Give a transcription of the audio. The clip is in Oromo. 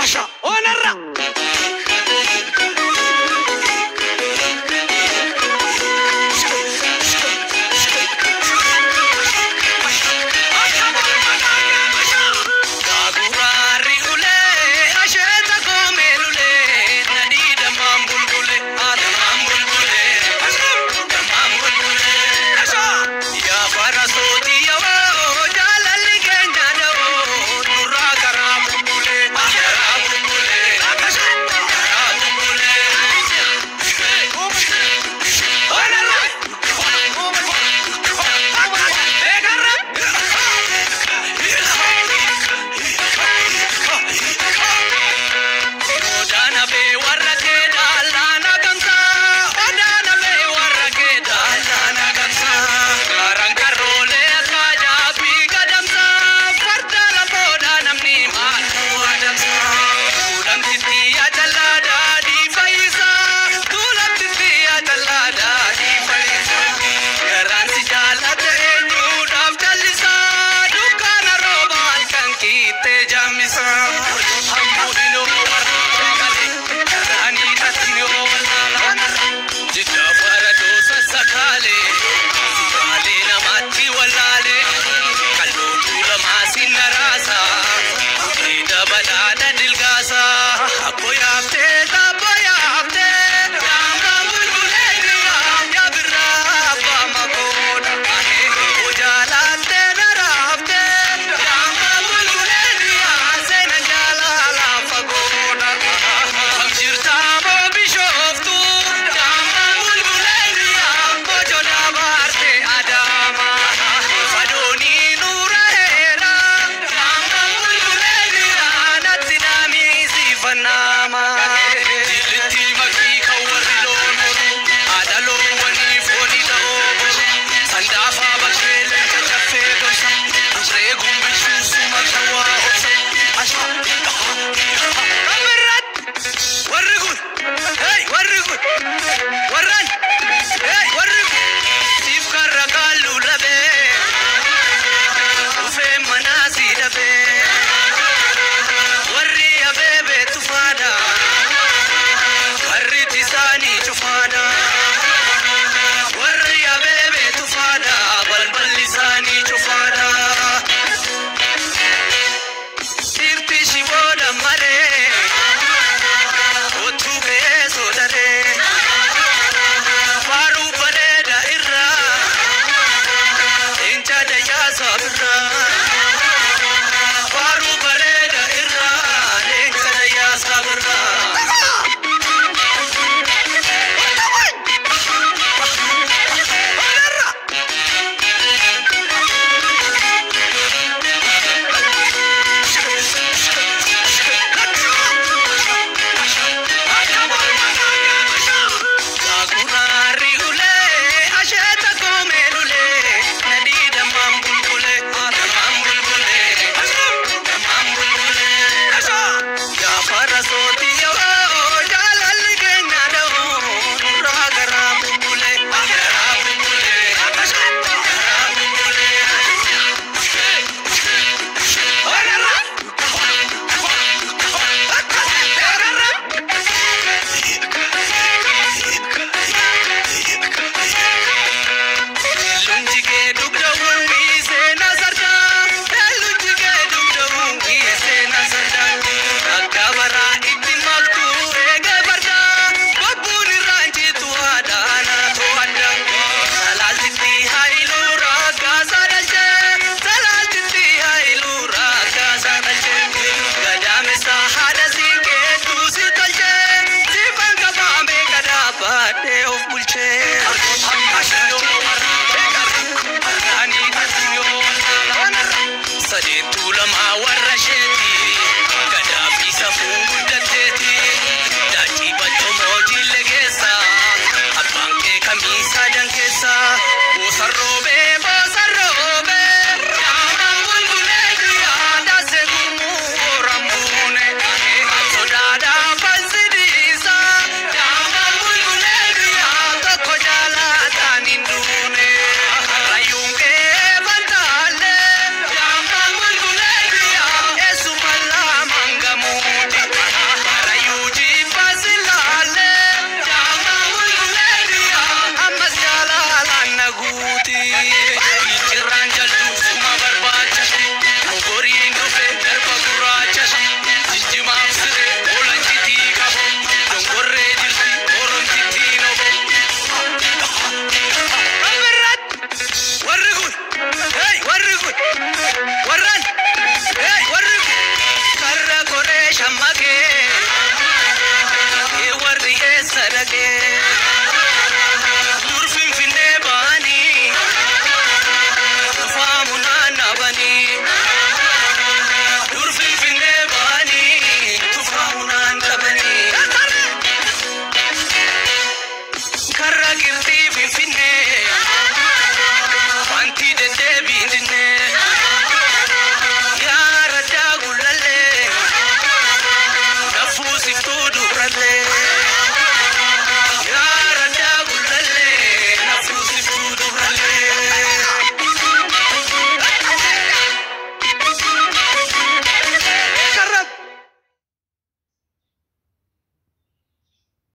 Asha onarra. Gaaguraarri ulee asheeta koomee lulee nadii dammaan bulbulee dammaan bulbulee dammaan bulbulee. Yaa farasootii yawoo jaalalli keenya dawoo nurraa karaa bulbulee karaa bulbulee karaa bulbulee. Odaana bee warra kee daalaana gamtaa. Odaana bee warra kee daalaana gamtaa. Gaaraan karoolee akka jaabbii gadamsaa. Farda lafoodhaa namni maaltu adamsaa. Tuulamtitti yaadallaa daadhii fayyisaa. Tuulamtitti yaadallaa daadhii fayyisaa. Garaan si jaalate eenyuudhaaf jallisaa. Dukkaana rooba halkan kiittee jaammisaa. Hammuu hinoo warra galee. Karaanii tattinoo wallaalaa. Jiddaa faradoo sassakaalee. Sibaalee namaatti wallaalee. Kalloo tuulamaa sinna raasaa. Mudhii dabalaadha dilgaasaa. Abbo yaaftee tabbo yaaftee. Daangaan bulbulee jira. Yaa birraa abbaa makoodha. Ujaalaattee daraaftee. Daangaan bulbulee jira. Seenaan jaalaa. Dhaqee dur Finfinnee ba'anii tufaamu naannabanii, dur Finfinnee ba'anii tufaamu naannabanii. Karra qirxii Finfinnee wanti deddeebiin dinnee yaa raddaa gullallee naffuusiftuu durallee.